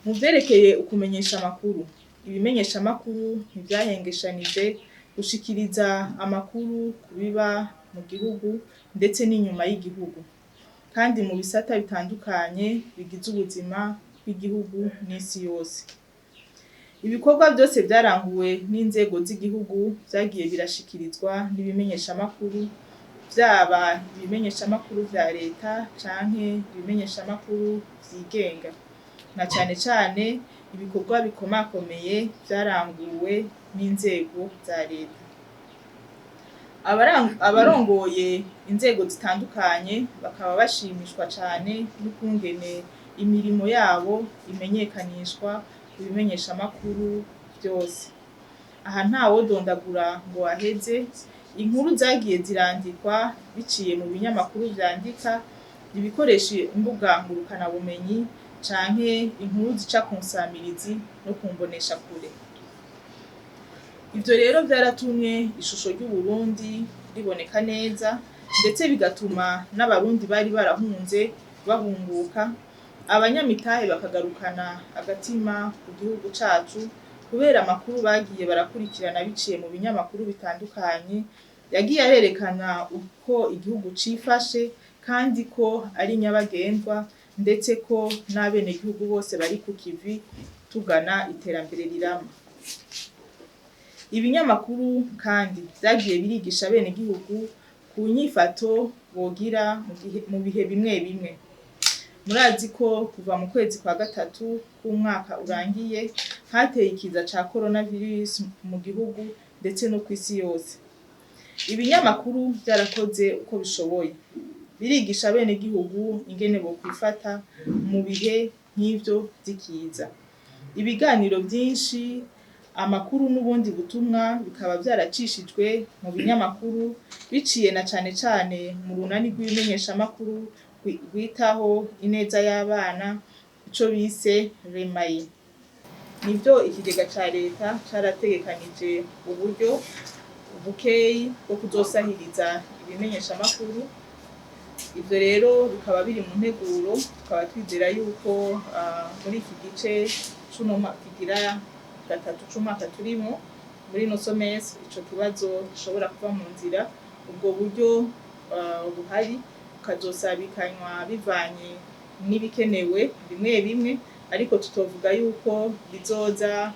Mu vyerekeye ukumenyesha amakuru, ibimenyeshamakuru ntivyahengeshanije gushikiriza amakuru ku biba mu gihugu ndetse n'inyuma y'igihugu, kandi mu bisata bitandukanye bigize ubuzima bw'igihugu n'isi yose. Ibikorwa vyose vyaranguwe n'inzego z'igihugu vyagiye birashikirizwa n'ibimenyeshamakuru, vyaba ibimenyeshamakuru vya leta canke ibimenyeshamakuru vyigenga, na cane cane ibikorwa bikomakomeye vyaranguwe n'inzego za leta. Abarongoye inzego zitandukanye bakaba bashimishwa cane n'ukungene imirimo yabo imenyekanishwa ku bimenyeshamakuru vyose. Aha ntawodondagura ngo aheze inkuru zagiye zirandikwa biciye mu binyamakuru vyandika, ibikoresha imbuga ngurukanabumenyi canke inkuru zica ku nsamirizi no ku mboneshakure. Ivyo rero vyaratumye ishusho ry'Uburundi riboneka neza, ndetse bigatuma n'Abarundi bari barahunze bahunguka, abanyamitahe bakagarukana agatima ku gihugu cacu kubera amakuru bagiye barakurikirana biciye mu binyamakuru bitandukanye yagiye arerekana uko igihugu cifashe, kandi ko ari nyabagendwa, ndetse ko n'abenegihugu bose bari ku kivi tugana iterambere rirama. Ibinyamakuru kandi vyagiye birigisha abenegihugu ku nyifato bogira mu bihe bimwe bimwe. Murazi ko kuva mu kwezi kwa gatatu k'umwaka urangiye hateye ikiza ca coronavirus mu gihugu ndetse no kw'isi yose. Ibinyamakuru vyarakoze uko bishoboye birigisha abenegihugu ingene bokwifata mu bihe nk'ivyo vy'ikiza. Ibiganiro vyinshi, amakuru n'ubundi butumwa bikaba vyaracishijwe mu binyamakuru biciye na cane cane mu runani rw'ibimenyeshamakuru rwitaho ineza y'abana, ico bise REMAYE. Nivyo, ikigega ca leta carategekanije uburyo bukeyi bwo kuzosahiriza ibimenyeshamakuru. Ivyo rero bikaba biri mu nteguro, tukaba twizera yuko muri iki gice c'uno kigira gatatu c'umwaka turimwo, muri ino semestre, ico kibazo gishobora kuva mu nzira, ubwo buryo buhari bukazosabikanywa bivanye n'ibikenewe bimwe bimwe, ariko tutovuga yuko bizoza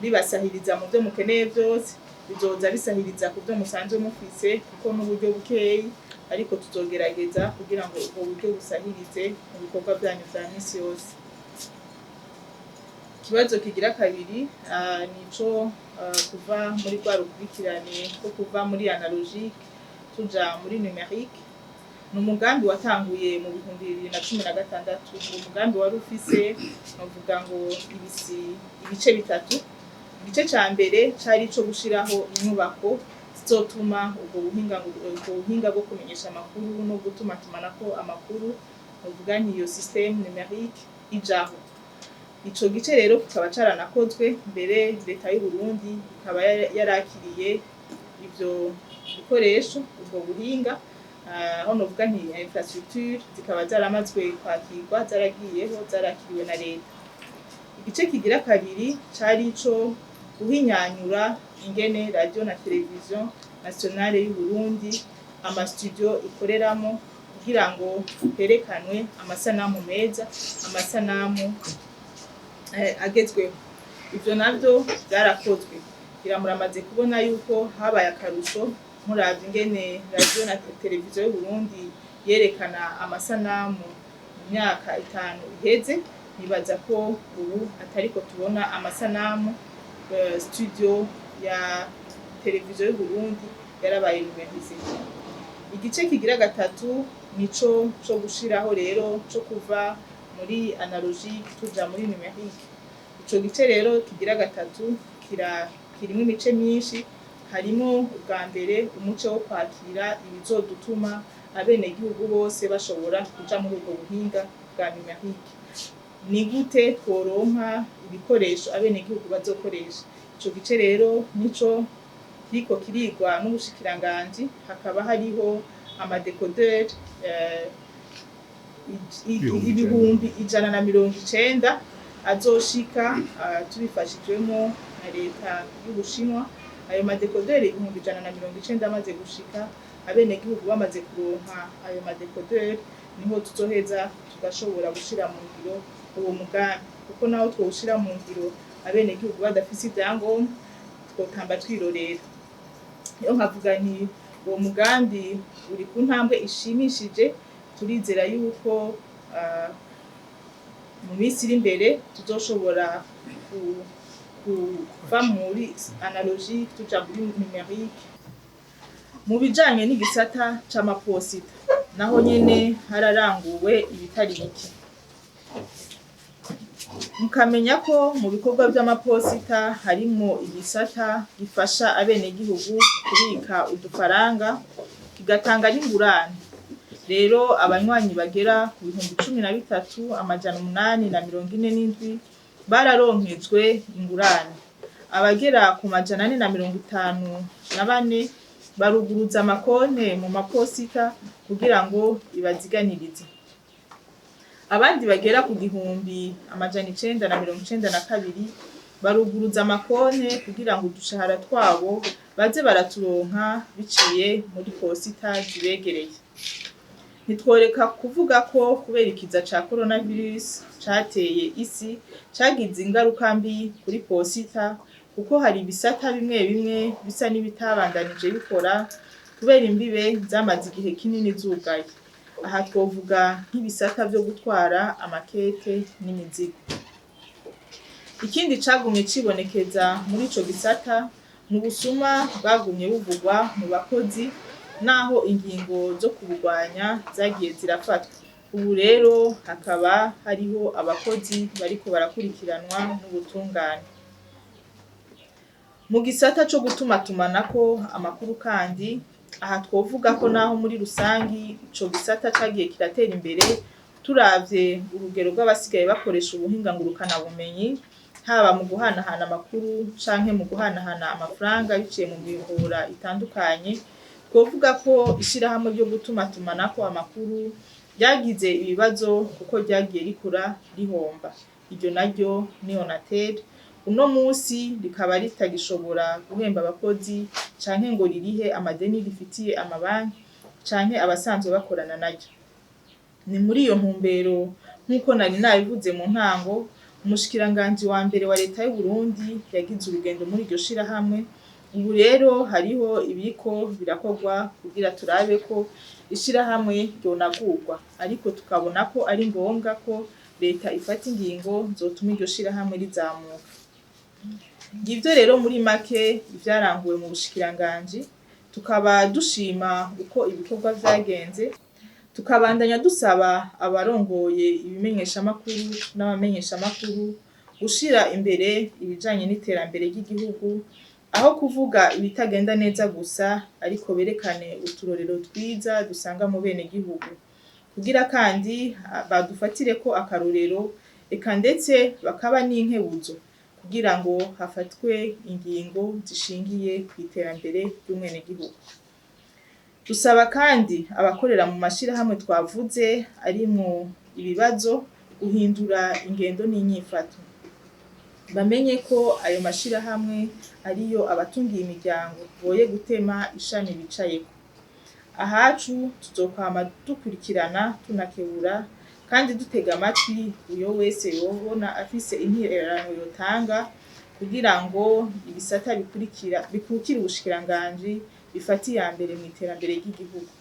bibasahiriza mu vyo mukeneye vyose, bizoza bisahiriza ku vyo musanzwe mufise kuko n'uburyo bukeyi, ariko tuzogerageza kugira ngo ubwo buryo busahirize mu bikorwa vyanyu vya misi yose. Ikibazo kigira kabiri nico kuva muri rwa rukurikirane rwo kuva muri analogique tuja muri numérique. Ni umugambi watanguye mu 2016. Uwo mugambi wari ufise, novuga ngo ibisi, ibice bitatu. Igice ca mbere cari ico gushiraho inyubako zizotuma ubwo buhinga bwo kumenyesha amakuru no gutumatumanako amakuru, novuga nti iyo système numérique ijaho. Ico gice rero kikaba caranakozwe mbere, leta y'u Burundi ikaba yarakiriye ivyo bikoresho, ubwo buhinga, aho novuga nti infrastructure zikaba zaramazwe kwakirwa, zaragiyeho, zarakiriwe na leta. Igice kigira kabiri cari ico guhinyanyura ingene radio na televiziyo nationale y'u Burundi, amastudio ikoreramo, kugira ngo herekanwe amasanamu meza, amasanamu agezweho. Ivyo navyo vyarakozwe. Ngira muramaze kubona yuko habaye akarusho muravye ingene radio na televiziyo y'u Burundi yerekana amasanamu mu myaka 5 iheze. Nibaza ko ubu atariko tubona amasanamu, studio ya televiziyo y'u Burundi yarabaye numérisée. Igice kigira gatatu nico co gushiraho rero co kuva muri analogique tuja muri numérique. Ico gice rero kigira gatatu kirimwo imice myinshi. Harimo ubwa mbere umuco wo kwakira ibizodutuma abenegihugu bose bashobora kuja muri ubwo buhinga bwa numérique. Ni gute tworonka ibikoresho abenegihugu bazokoresha? Ico gice rero nico kiriko kirigwa n'ubushikiranganji, hakaba hariho amadécodeur 190,000. azoshika tubifashijwemo na leta y'Ubushinwa. Ayo ma décodeurs 190,000 amaze gushika, abenegihugu bamaze kuronka ayo ma décodeurs, niho tuzoheza tugashobora gushira mu ngiro uwo mugambi, kuko naho twowushira mu ngiro abenegihugu badafise ivyangombwa, twotamba twirorera. Rero nkavuga nti uwo mugambi uri ku ntambwe ishimishije. Turizera yuko mu minsi iri imbere tuzoshobora kuva muri analogique tuja muri numérique. Mu bijanye n'igisata c'amaposita, naho nyene hararanguwe ibitari bike. Mukamenya ko mu bikorwa vy'amaposita harimwo igisata gifasha abenegihugu kubika udufaranga, kigatanga n'ingurane. Rero abanywanyi bagera ku 13,847 bararonkejwe ingurane, abagera ku 454 baruguruza amakonte mu maposita kugira ngo ibaziganirize, abandi bagera ku 1,992 baruguruza amakonte kugira ngo udushahara twabo baze baraturonka biciye muri posita zibegereye. Ntitworeka kuvuga ko kubera ikiza ca coronavirus cateye isi, cagize ingaruka mbi kuri posita, kuko hari ibisata bimwe bimwe bisa n'ibitabandanije bikora kubera imbibe zamaze igihe kinini zugaye. Aha twovuga nk'ibisata vyo gutwara amakete n'imizigo. Ikindi cagumye cibonekeza muri ico gisata ni ubusuma bwagumye buvugwa mu bakozi, naho ingingo zo kubugwanya zagiye zirafatwa. Ubu rero hakaba hariho abakozi bariko barakurikiranwa n'ubutungane. Mu gisata co gutumatumanako amakuru kandi, aha twovuga ko naho muri rusangi ico gisata cagiye kiratera imbere, turavye urugero rw'abasigaye bakoresha ubuhinga ngurukanabumenyi, haba mu guhanahana amakuru canke mu guhanahana amafaranga biciye mu mihora itandukanye, twovuga ko ishirahamwe ryo gutumatumanako amakuru ryagize ibibazo kuko ryagiye rikura rihomba. Iryo naryo ni Onatel. Uno musi rikaba ritagishobora guhemba abakozi canke ngo ririhe amadeni rifitiye amabanki canke abasanzwe bakorana naryo. Ni muri iyo ntumbero, nk'uko nari nabivuze mu ntango, umushikiranganji wa mbere wa leta y'Uburundi yagize urugendo muri iryo shirahamwe. Ubu rero hariho ibiriko birakorwa kugira turabe ko ishirahamwe ryonagurwa, ariko tukabona ko ari ngombwa ko leta ifata ingingo zotuma iryo shirahamwe rizamuka. Ngivyo rero muri make ivyaranguwe mu bushikiranganji. Tukaba dushima uko ibikorwa vyagenze, tukabandanya dusaba abarongoye ibimenyeshamakuru n'abamenyeshamakuru gushira imbere ibijanye n'iterambere ry'igihugu, aho kuvuga ibitagenda neza gusa, ariko berekane uturorero twiza dusanga mu benegihugu, kugira kandi badufatireko akarorero, eka ndetse bakaba n'inkebuzo kugira ngo hafatwe ingingo zishingiye kw'iterambere ry'umwenegihugu. Dusaba kandi abakorera mu mashirahamwe twavuze arimwo ibibazo guhindura ingendo n'inyifato, bamenye ko ayo mashirahamwe ariyo abatungiye imiryango, boye gutema ishami bicayeko. Ahacu tuzokwama dukurikirana, tunakebura kandi dutega amatwi uyo wese yobona afise intererano yotanga kugira ngo ibisata bikurikira bikukira ubushikiranganji bifate iya mbere mw'iterambere ry'igihugu.